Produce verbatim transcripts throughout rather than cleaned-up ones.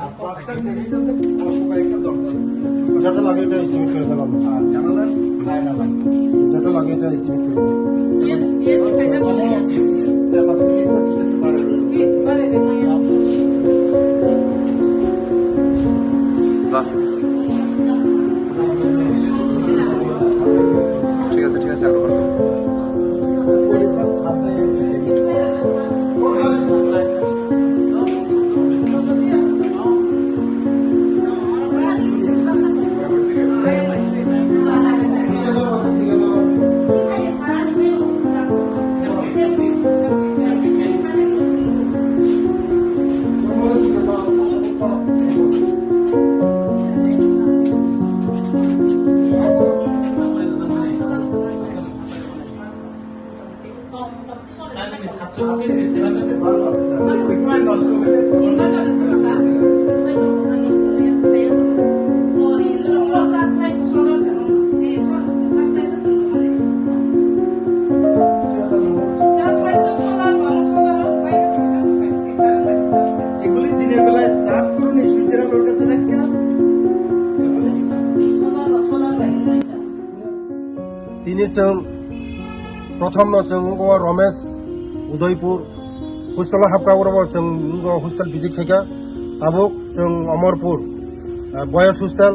আর পাঁচটা টেবিল আছে, অল্প কয়েকটা দরকার। যেটা লাগে এটা এস্টিমেট করে দিলাম। আর জানালার লাইন আলাদা। যেটা লাগে এটা এস্টিমেট করে দিলাম। ইয়েস, ইয়েস, খাইজা বলে। কি? বারে রে, ভাইয়া। বাহ। ঠিক আছে, ঠিক আছে, আর কত? এগুলি দিনের বেলায় চার্জ করুন, এই সূর্যের আলোর কাছে রাখতে হবে। Tini chwng prothom no chwng wngkha Romesh Udaipur hostel o hapkha, oro bo chwng wngkha hostel visit khaikha. Tabuk chwng Omorpur, ah, boys hostel,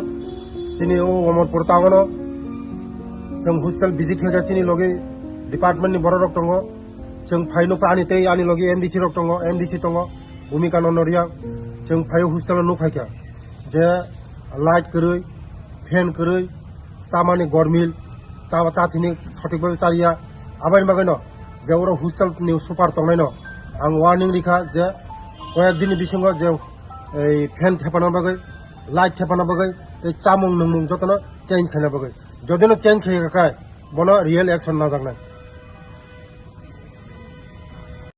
chini o Omorpur town o chwng hostel visit khaikha, chini logi department ni borok rok tongo. Chwng phai nukha ani tei ani logi M D C rok tongo, M D C tongo, Bhumika Nono Reang. Chwng phai hostel o nuk phaikha je light kwrwi, fan kwrwi, chamani gormil, cha-, chathini sothik bhabe chariya. Aboni bagwino je oro hostel ni super tongnaino ang warning rikha je koyek din ni bisingo je ei fan thepana bagwi, light thepana bagwi tei chamung nungmung jotono change khaina bagwi. Jodino change khaika khe bono real action najaknai.